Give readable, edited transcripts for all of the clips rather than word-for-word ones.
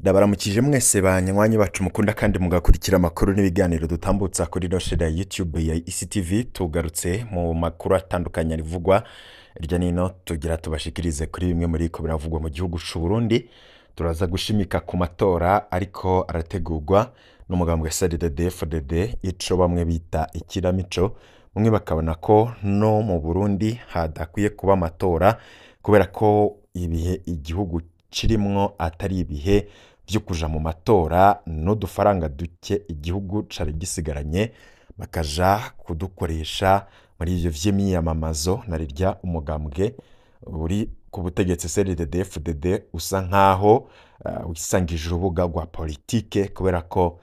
Ndabaramukije mwese banywanyi bacu mukunda kandi mugakurikira amakuru n'ibiganiro dutambutsa kuri ino share ya YouTube ya ECTV. Tugarutse mu makuru atandukanye arivugwa hirya nino, tugira tubashikirize kuri bimwe muri ko biravugwa mu gihugu c'u Burundi. Turaza gushimika ku matora ariko arategurwa n'umugambwe CNDD-FDD, ico bamwe bita ikinamico, bamwe bakabona ko no mu Burundi hadakwiye kuba amatora kubera ko ibihe igihugu kirimwo atari ibihe vyo kuja mu matora, n'udufaranga duke igihugu cari gisigaranye bakaja kudukoresha muri ivyo vy'imyiyamamazo. Na rirya umugambwe uri ku butegetsi CNDD-FDD usa nkaho wisangije urubuga rwa politike kubera ko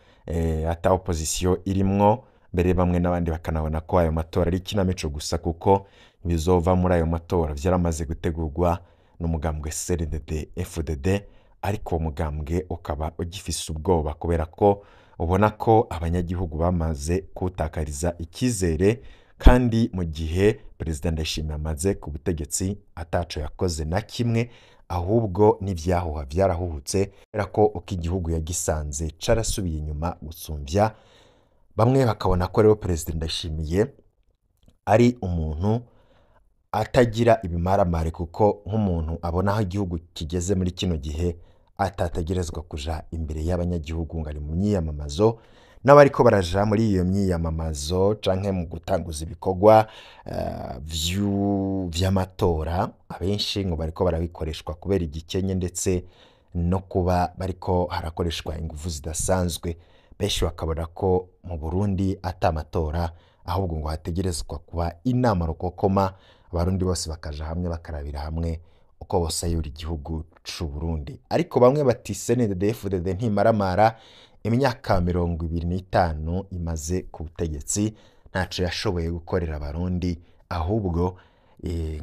ata opposition irimwo. Mbere bamwe n'abandi bakanabona ko ayo matora ari ikinamico gusa, kuko ibizova muri ayo matora vyaramaze gutegurwa n'umugambwe CNDD-FDD, ariko uwo mugambwe ukaba ugifise ubwoba kubera ko ubona ko abanyagihugu bamaze kuwutakariza ikizere, kandi mu gihe Perezida Ndayishimiye amaze ku butegetsi ataco yakoze na kimwe, ahubwo n'ivyahuha vyarahuhutse, kubera ko uko igihugu yagisanze carasubiye inyuma gusumvya. Bamwe bakabona ko rero Perezida Ndayishimiye ari umuntu atagira ibimaramare, kuko nk'umuntu abona aho igihugu kigeze muri kino gihe atategerezwa kuja imbere y'abanyagihugu ngo ari mu myiyamamazo. N'abariko baraja muri iyo myiyamamazo canke mu gutanguza ibikorwa vy'amatora, abenshi ngo bariko barabikoreshwa kubera igikenye, ndetse no kuba bariko harakoreshwa inguvu zidasanzwe. Benshi bakabona ko mu Burundi ata matora, ahubwo ngo hategerezwa kuba inama rukokoma, abarundi bose bakaja hamwe bakarabira hamwe uko bosayura igihugu c'u Burundi. Ariko bamwe bati CNDD-FDD ntimaramara, imyaka 25 imaze ku butegetsi ntaco yashoboye gukorera abarundi, ahubwo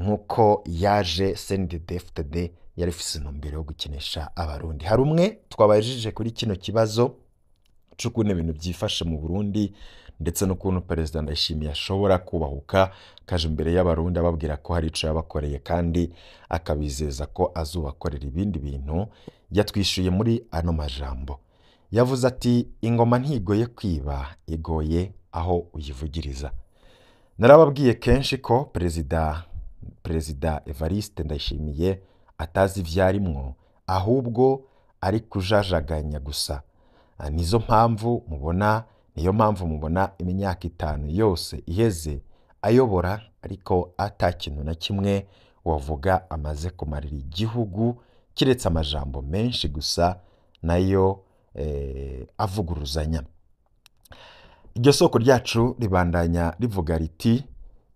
nk'uko yaje CNDD-FDD yari ifise intumbero yo gukinisha abarundi. Hari umwe twabajije kuri kino kibazo c'ukuntu ibintu vyifashe mu Burundi, ndetse n'ukuntu Perezida Ndayishimiye ashobora kubahuka akaja imbere y'abarundi ababwira ko hari ico yabakoreye kandi akabizeza ko azobakorera ibindi bintu. Yatwishuye muri ano majambo, yavuze ati: ingoma ntigoye kwiba, igoye aho uyivugiriza. Narababwiye kenshi ko Perezida Evariste Ndayishimiye atazi ivyarimwo, ahubwo ari kujajaganya gusa. Nizo mpamvu mubona, niyo mpamvu mubona imyaka 5 yose iheze ayobora, ariko ata kintu na kimwe wavuga amaze kumarira igihugu kiretse amajambo menshi gusa nayo avuguruzanya. Iryo soko ryacu ribandanya rivuga riti: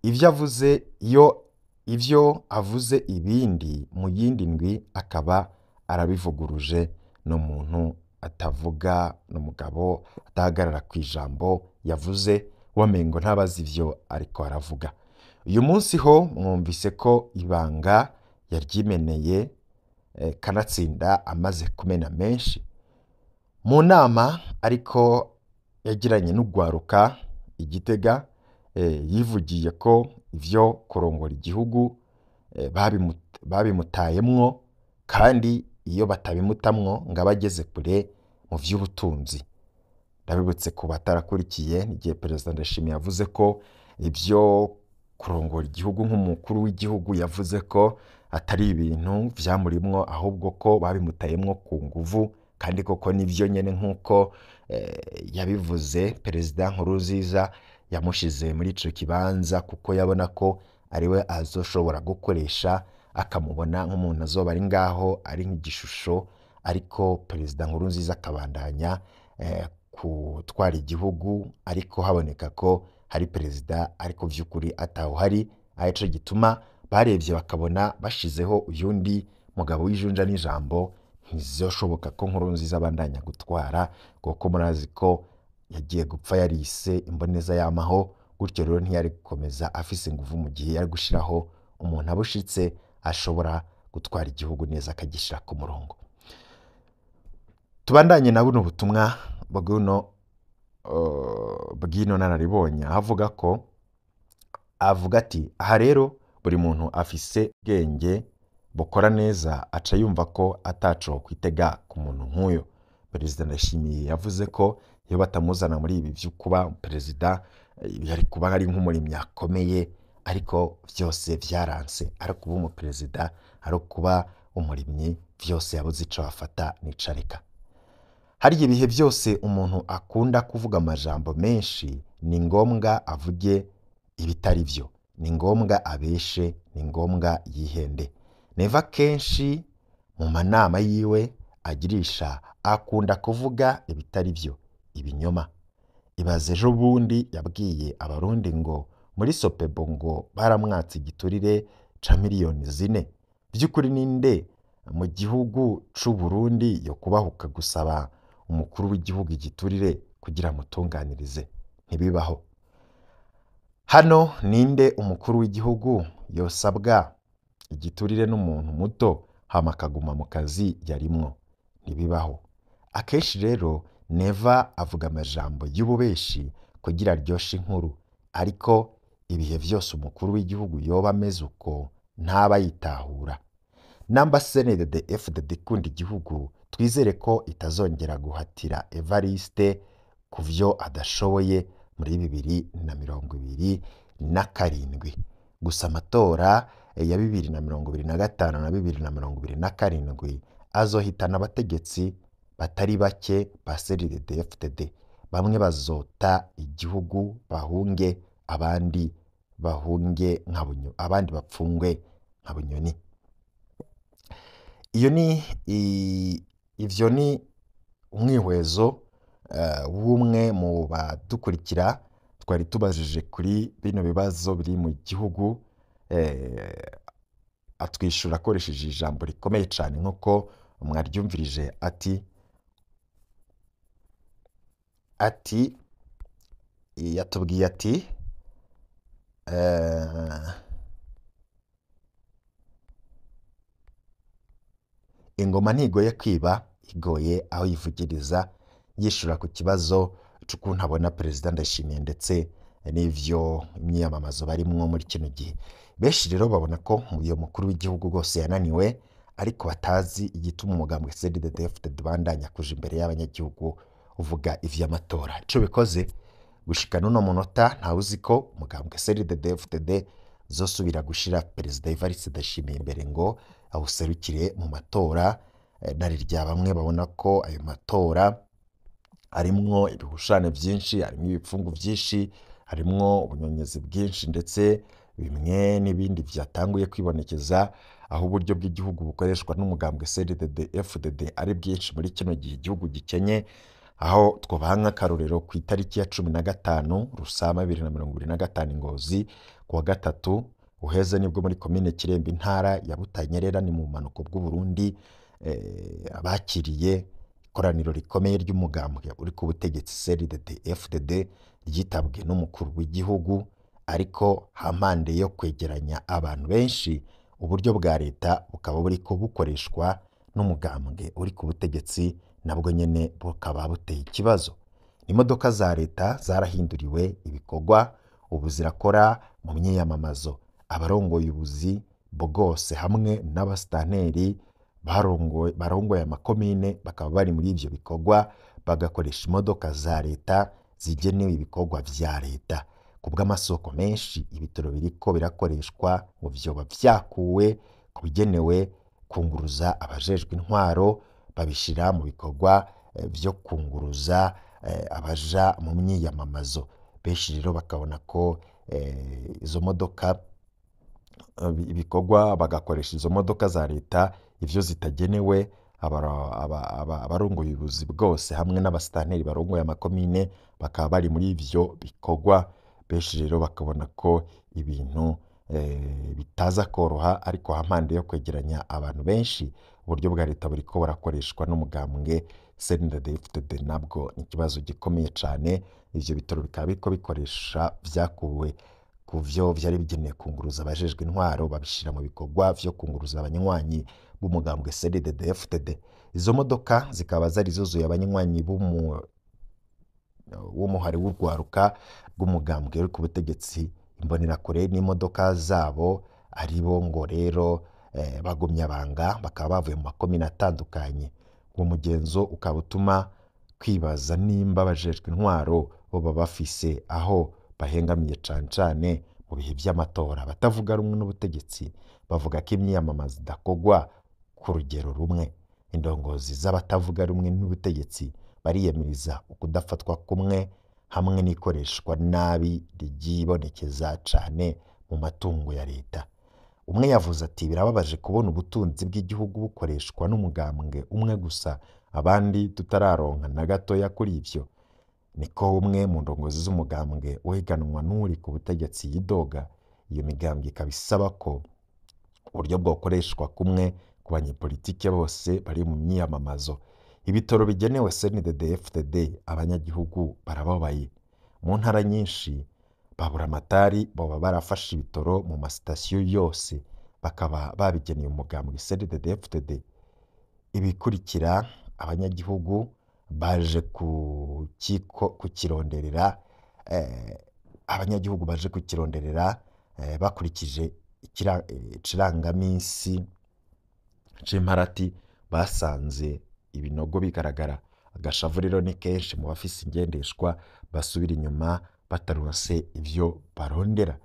ivyo avuze iyo ivyo avuze ibindi mu yindi ndwi akaba arabivuguruje, n'umuntu atavuga, n'umugabo atahagarara ku ijambo yavuze, wamengo ntabazi ivyo ariko aravuga. Uyu munsi ho mwumvise ko ibanga yaryimeneye, kanatsinda amaze kumena menshi mu nama ariko yagiranye n'ugwaruka i Gitega. Yivugiye ko ivyo kurongora igihugu babimutayemwo, kandi iyo batabimutamwo ngo abe ageze kure mu vy'ubutunzi. Ndabibutse ku batarakurikiye igihe Perezida Ndayishimiye yavuze ko ivyo kurongora igihugu nk'umukuru w'igihugu, yavuze ko atari ibintu vyamurimwo, ahubwo ko babimutayemwo ku nguvu, kandi koko nivyo nyene nk'uko yabivuze. Perezida Nkurunziza yamushize muri ico kibanza kuko yabona ko ariwe azoshobora gukoresha, akamubona nk'umuntu azoba ari ngaho ari nk'igishusho, ariko Perezida Nkurunziza akabandanya gutwara igihugu, ariko haboneka ko hari perezida ariko vy'ukuri atawuhari. Arico gituma barebye bakabona bashizeho uyundi mugabo w'ijunja n'ijambo, ntizoshoboka ko Nkurunziza abandanya gutwara, kuko murazi ko yagiye gupfa yarise imboneza yamaho. Gutyo rero ntiyari gukomeza afise inguvu mu gihe yari gushiraho umuntu abushitse ashobora gutwara igihugu neza akagishira ku murongo. Tubandanye na buno butumwa bw'uno bw'ino nararibonye, avuga ko avuga ati: aha rero buri muntu afise ubwenge bukora neza aca yumva ko ataco kwitega ku muntu nk'uyo. Perezida Ndayishimiye yavuze ko iyo batamuzana muri ibi vyo kuba perezida yari kuba ari nk'umurimyi akomeye, ariko vyose vyaranse. Ari kuba umuperezida, ari kuba umurimyi, vyose yabuze ico afata n'ico areka. Harya ibihe vyose umuntu akunda kuvuga amajambo menshi, ni ngombwa avuge ibitari vyo, ni ngombwa abeshe, ni ngombwa yihende. Neva kenshi mu manama yiwe agirisha akunda kuvuga ibitari vyo, ibinyoma. Ibaze ejo bundi yabwiye Abarundi ngo muri Sopebo ngo baramwatse igiturire ca miliyoni 4. Vy'ukuri ninde mu gihugu c'u Burundi yo kubahuka gusaba umukuru w'igihugu igiturire kugira amutunganirize? Ntibibaho. Hano ninde umukuru w'igihugu yosabwa igiturire n'umuntu muto hama akaguma mu kazi yarimwo? Ntibibaho. Akenshi rero Neva avuga amajambo y'ububeshi kugira aryoshe inkuru, ariko ibihe vyose umukuru w'igihugu yoba ameze uko ntaba yitahura. Namba CNDD FDD ikunda igihugu, twizere ko itazongera guhatira Evariste ku vyo adashoboye muri 2027. Gusa amatora ya 2025 na 2027 azohitana abategetsi batari bake ba CNDD FDD. Bamwe bazota igihugu bahunge, abandi bahunge nka bunyo, abandi bapfungwe nka bunyoni. Iyo ni ivyo ni umwihwezo w'umwe mu badukurikira twari tubajije kuri bino bibazo biri mu gihugu, atwishura akoresheje ijambo rikomeye cane nk'uko mwaryumvirije, ati yatubwiye ati ingoma ntigoye kwiba, igoye aho yivugiriza, yishura ku kibazo c'ukuntu abona Perezida Ndayishimiye ndetse n'ivyo imyiyamamazo barimwo muri kino gihe. Benshi rero babona ko uyo mukuru w'igihugu rwose yananiwe, ariko batazi igituma umugambwe CNDD FDD ubandanya kuja imbere y'abanyagihugu uvuga ivy'amatora. Ico bikoze gushika n'uno munota ntawuzi ko umugambwe CNDD FDD uzosubira gushira Perezida Evariste Ndayishimiye imbere ngo awuserukire mu matora. Narirya bamwe babona ko ayo matora harimwo ibihushane vyinshi, harimwo ibipfungu vyinshi, harimwo ubunyonyezi bwinshi, ndetse bimwe n'ibindi vyatanguye kwibonekeza, aho uburyo bw'igihugu bukoreshwa n'umugambwe CNDD FDD ari bwinshi muri kino gihe igihugu gikenye, aho twobaha nk'akarorero ku itariki ya 15 Rusama 2025 Ngozi ku wa gatatu uheze, nibwo muri komine Kiremba intara ya Butanyerera ni mu bumanuko bw'Uburundi, abakiriye ikoraniro rikomeye ry'umugambwe uri ku butegetsi CNDD FDD ryitabwe n'umukuru w'igihugu, ariko hampande yo kwegeranya abantu benshi, uburyo bwa leta bukaba buriko bukoreshwa n'umugambwe uri ku butegetsi, nabwo nyene bukaba buteye ikibazo. Imodoka za leta zarahinduriwe ibikorwa, ubu zirakora mu myiyamamazo. Abarongoye ubuzi bwose hamwe n'abasitanteri barongoye amakomine bakaba bari muri ivyo bikorwa, bagakoresha imodoka za leta zigenewe ibikorwa vya leta. Kubw'amasoko menshi ibitoro biriko birakoreshwa ngo vyoba vyakuwe ku bigenewe kunguruza abajejwe intwaro, babishira mu bikorwa vyo kunguruza abaja mu myiyamamazo. Benshi rero bakabona ko izo modoka ibikorwa bagakoresha izo modoka za leta ivyo zitagenewe, abarongoye ubuzi bwose hamwe n'abasitanteri barongoye amakomine bakaba bari muri ivyo bikorwa. Benshi rero bakabona ko ibintu bitaza koroha, ariko hampande yo kwegeranya abantu benshi, uburyo bwa leta buriko burakoreshwa n'umugambwe CNDD FDD nabwo ni ikibazo gikomeye cane. Ivyo bitoro bikaba biriko bikoresha vyakuwe ku vyo vyari bigenewe kunguruza abajejwe intwaro, babishira mu bikorwa vyo kunguruza abanywanyi b'umugambwe CNDD FDD. Izo modoka zikaba zari zuzuye abanywanyi w'umuhari w'urwaruka rw'umugambwe uri ku butegetsi, imbonerakure n'imodoka zabo aribo ngo rero bagumya banga, bakaba bavuye mu makomine atandukanye. Uwo mugenzo ukaba utuma kwibaza nimba abajejwe intwaro boba bafise aho bahengamiye cane cane mu bihe vy'amatora. Abatavuga rumwe n'ubutegetsi bavuga ko imyiyamamazo idakogwa ku rugero rumwe. Indongozi z'abatavuga rumwe n'ubutegetsi bariyamiriza ukudafatwa kumwe hamwe n'ikoreshwa nabi ryibonekeza cane mu matungo ya leta. Umwe yavuze ati birababaje kubona ubutunzi bw'igihugu bukoreshwa n'umugambwe umwe gusa, abandi tutararonka na gatoya kuri ivyo. Niko umwe mu ndongozi z'umugambwe uhiganwa n'uri ku butegetsi yidoga. Iyo migambwe ikaba isaba ko uburyo bwokoreshwa kumwe ku banyepolitike bose bari mu myiyamamazo. Ibitoro bigenewe CNDD-FDD abanyagihugu barababaye. Mu ntara nyinshi baburamatari boba barafashe ibitoro mu masitasiyo yose bakaba babigeneye umugambwe CNDD-FDD. Ibikurikira abanyagihugu baje kukironderera, abanyagihugu baje kukironderera bakurikije ikirangaminsi c'imparati basanze ibinogo bigaragara. Agashavu rero ni kenshi mu bafise ingendeshwa basubira inyuma bataronse ivyo barondera.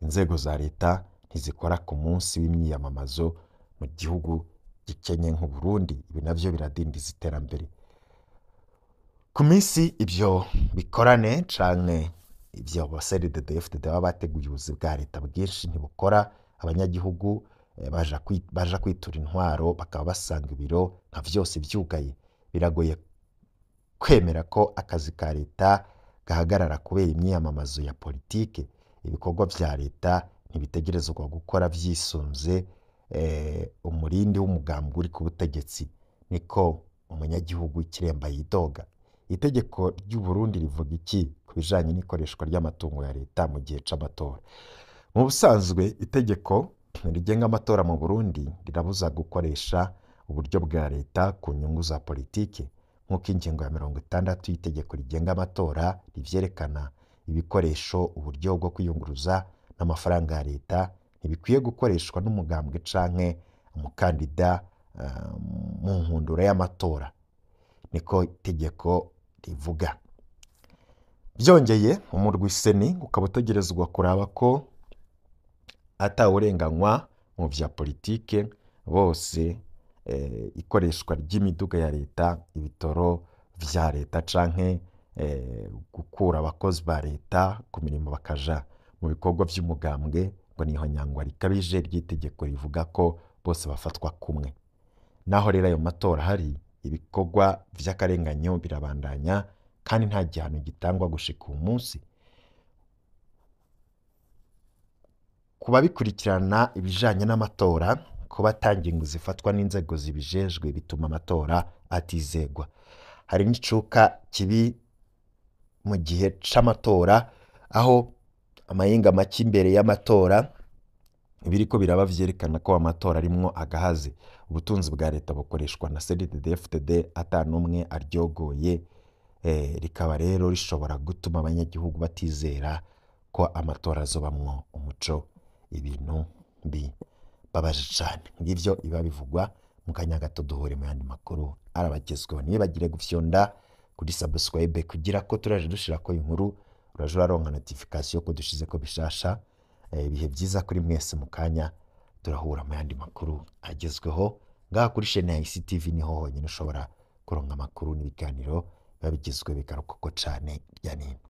Inzego za leta ntizikora ku munsi w'imyiyamamazo mu gihugu gikenye nk'Uburundi. Ibi navyo biradindiza iterambere. Ku minsi ivyo bikorane canke ivyo ba CNDD-FDD baba bateguye, ubuzi bwa leta bwinshi ntibukora. Abanyagihugu baja kwitura intwaro bakaba basanga ibiro nka vyose vyugaye. Biragoye kwemera ko akazi ka leta gahagarara kubera imyiyamamazo ya politike. Ibikorwa vya leta ntibitegerezwa gukora vyisunze umurindi w'umugambwe uri ku butegetsi, niko umunyagihugu w'ikiremba yidoga. Itegeko ry'u Burundi rivuga iki ku bijanye n'ikoreshwa ry'amatungo ya leta mu gihe c'amatora? Mu busanzwe itegeko rigenga amatora mu Burundi rirabuza gukoresha uburyo bwa leta ku nyungu za politike, nk'uko ingingo ya 60 y'itegeko rigenga amatora rivyerekana. Ibikoresho, uburyo bwo kwiyunguruza n'amafaranga ya leta ntibikwiye gukoreshwa n'umugambwe canke umukandida mu nkundura y'amatora, niko itegeko rivuga. Vyongeye umurwi CENI ukaba utegerezwa kuraba ko atawurenganywa mu vya politike bose, ikoreshwa ry'imiduga ya leta, ibitoro vya leta canke gukura abakozi ba leta ku mirimo bakaja mu bikorwa vy'umugambwe ngo ni ihonyangwa rikabije ry'itegeko rivuga ko bose bafatwa kumwe. Naho rero ayo matora ahari, ibikorwa vy'akarenganyo birabandanya kandi nta gihano gitangwa gushika uwu munsi. Ku babikurikirana ibijanye n'amatora, kuba ata ngingo zifatwa n'inzego zibijejwe bituma amatora atizegwa. Hari n'icuka kibi mu gihe c'amatora, aho amahinga make imbere y'amatora ibiriko biraba vyerekana ko amatora arimwo agahaze. Ubutunzi bwa leta bukoreshwa na CNDD-FDD ata n'umwe aryogoye, rikaba rero rishobora gutuma abanyagihugu batizera ko amatora azobamwo umuco. Ibintu bibabaje cane. Ngivyo biba bivugwa. Mu kanya gato duhure mu yandi makuru arabagezweho. Ntibibagire gufyonda kuri subscribe kugira ko turaje dushirako inkuru uraje uraronka notification ko dushizeko bishasha. Ibihe vyiza kuri mwese. Mu kanya turahura mu yandi makuru agezweho ngaha kuri chaîne ya ICTV. Niho honyine ushobora kuronka amakuru n'ibiganiro biba bigezweho bigarukako cane rya nino.